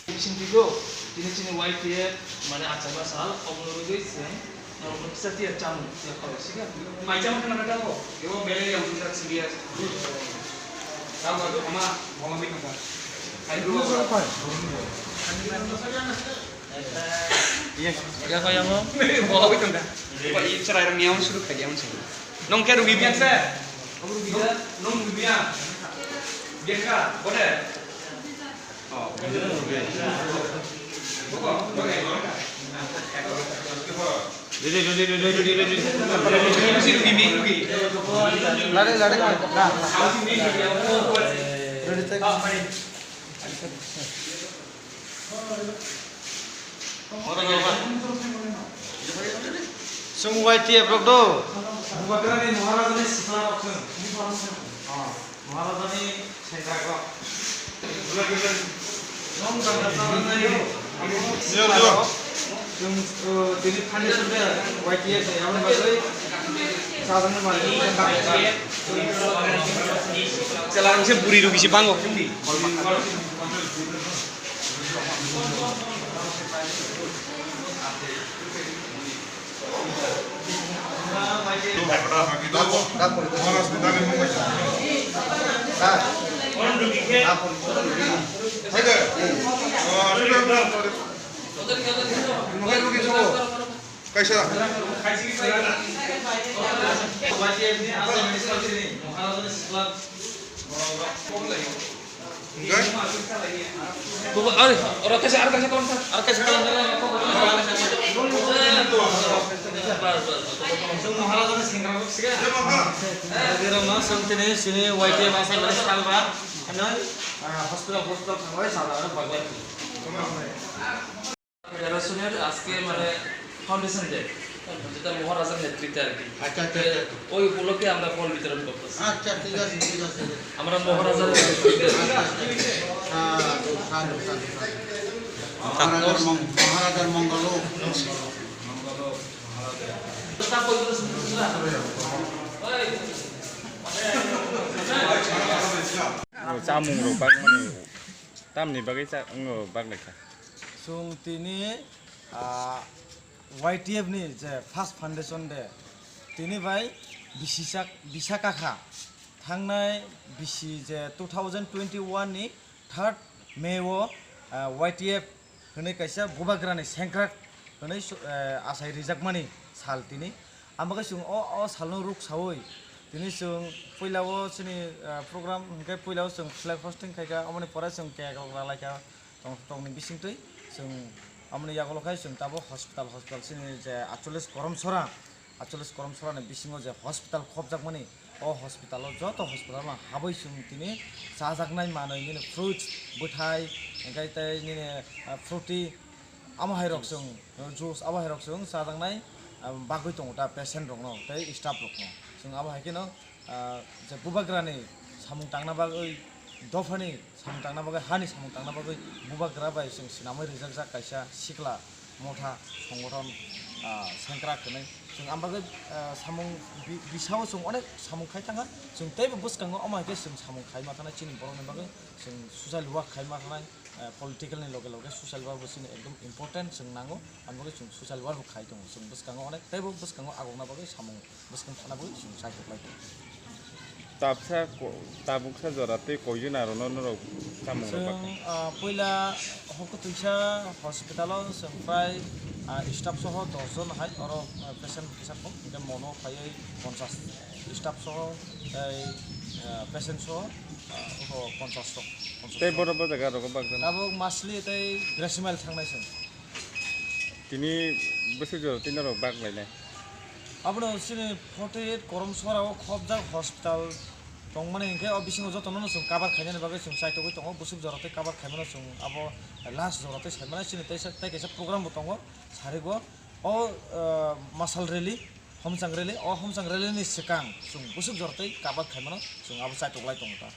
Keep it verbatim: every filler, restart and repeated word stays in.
Bising tigo, tini chini Y T F, mane achai ma sal, obo no rwgwi chwng, norok no kisa tiya chamung, tiya khawai, sika? Mai chamung khna kha tamo? Ebo belai yang sujak sibia. Tamo do ama, boma bi khna. Ai, ya kaya mo? Boma bi khna. Ba, i chwrai rang niya suru kha diya mo. Nong ke rugi biang se? Nong rugi biang? Biang ka, bode? Lari, lari, na. Chwng Y T F rok do. Bubagrani Maharajani sikla rok chwng. Ah, Maharajani sengkrak rok. Yo, yo. Chwng, uh, tini foundation de Y T F ni, aboni bagwi sajani malik. Chwla ang se buri rok bisi bango. Kaisa. Hingke? Bubo, oi, oro kaisa, aro kaisa kalam sa, aro kaisa kalam sa. Bas, bas, bas. Chwng Maharajani sengkrak rok siga. Oro no chwng tini chini Y T F masa mani salba, ano, ah, hospital, hospital thangbai salba, ano bagwi. Federation-এর আজকে মানে foundation day, যেটা মহারাজার নেতৃত্বে আর কি। আচ্ছা, আচ্ছা, আচ্ছা। ওই উপলক্ষে আমরা ফল বিতরণ করতেছি। আচ্ছা, ঠিক আছে, ঠিক আছে। আমরা মহারাজার নেতৃত্বে। আচ্ছা, আচ্ছা। সাধু, সাধু, সাধু, সাধু। মহারাজার মং-, মহারাজার মঙ্গল হোক। Chamung rok bak mani, tamni bagwi cha-, wngo bak lai kha. Chwng tini, ah, Y T F ni je first foundation day, tini bai bisi sak, bisa kakha thangnai bisi je two thousand twenty-one ni third May o, ah, Y T F hwnwi kaisa bubagrani sengkrak hwnwi su-, eh, achai rijakmani sal tini. Ang bagwi chwng o, o salno ruk saui tini chwng puila o chini, eh, program hwnkhe puila o chwng flag hosting khaikha, omoni pore chwng cake rok ralaikha tong tongni bisingtwi chwng amoni yagulo khai chwng tabuk hospital, hospital chini je aatchollish Koromsora, aatchollish Koromsorani bisingo je hospital khopjakmani, o hospital o joto hospital no habwi chwng tini chajaknai manwi nini fruits, bwthai, hwnkhe tei nini, ah, fruity, amo hai rok chwng, juice, abo hai rok chwng chajaknai, ah, bagwi tongo ta patient rokno tei staff rokno. Chwng abo hai kheno, ah, je bubagrani samung tangna bagwi dophani samung tangna bagwi, hani samung tangna bagwi bubagra bai chwng swnamwi rijakjak kaisa sikla motha songothon, ah, sengkrak hinwi. Chwng ang bagwi, ah, samung bi-, bisao chwng onek samung khai thangkha. Chwng teibo bwskango omo hai khe chwng samung khai ma thangnai, chini borokni bagwi chwng social work khai ma thangnai, ah, political ni loge loge social work bo chini ekdom important chwng nango. Ang bagwi chwng social work bo khai tongo. Chwng bwskango onek teibo bwskango agokna bagwi samung bwskang thana bagwi chwng chai kwplai tongo. Tabsa ko-, tabuksa jora tei koijon aro no norok chamung rok bakha? Chwng, ah, puila hokotwisa hospital o chwng prai, ah, staff soho dos jon hai oro, ah, patient kisa kok, hingke mono phaiwi ponchas staff soho tei, ah, patient soho, ah, oro ponchas rok, ponchas Tei jon. Boro bo jaga rogo bakjak? Tabuk Masli tei Gracemile thangnai chwng. Tini bwswk jora tei norok bak lainai? Abono chini forty eight Korom Sora o khobjak hospital tongmani hinkhe o bisingo jotono no chwng cover khainani bagwi chwng chaitogwi tongo, bwswk jora tei cover khaimano chwng abo last jora tei saimano chini tei sa-, tei kaisa program bo tongo sarigo o, ah, masal rally, homchang rally, o homchang rally ni swkang chwng bwswk jora tei cover khaimano chwng abo chaitoglai tongo ta.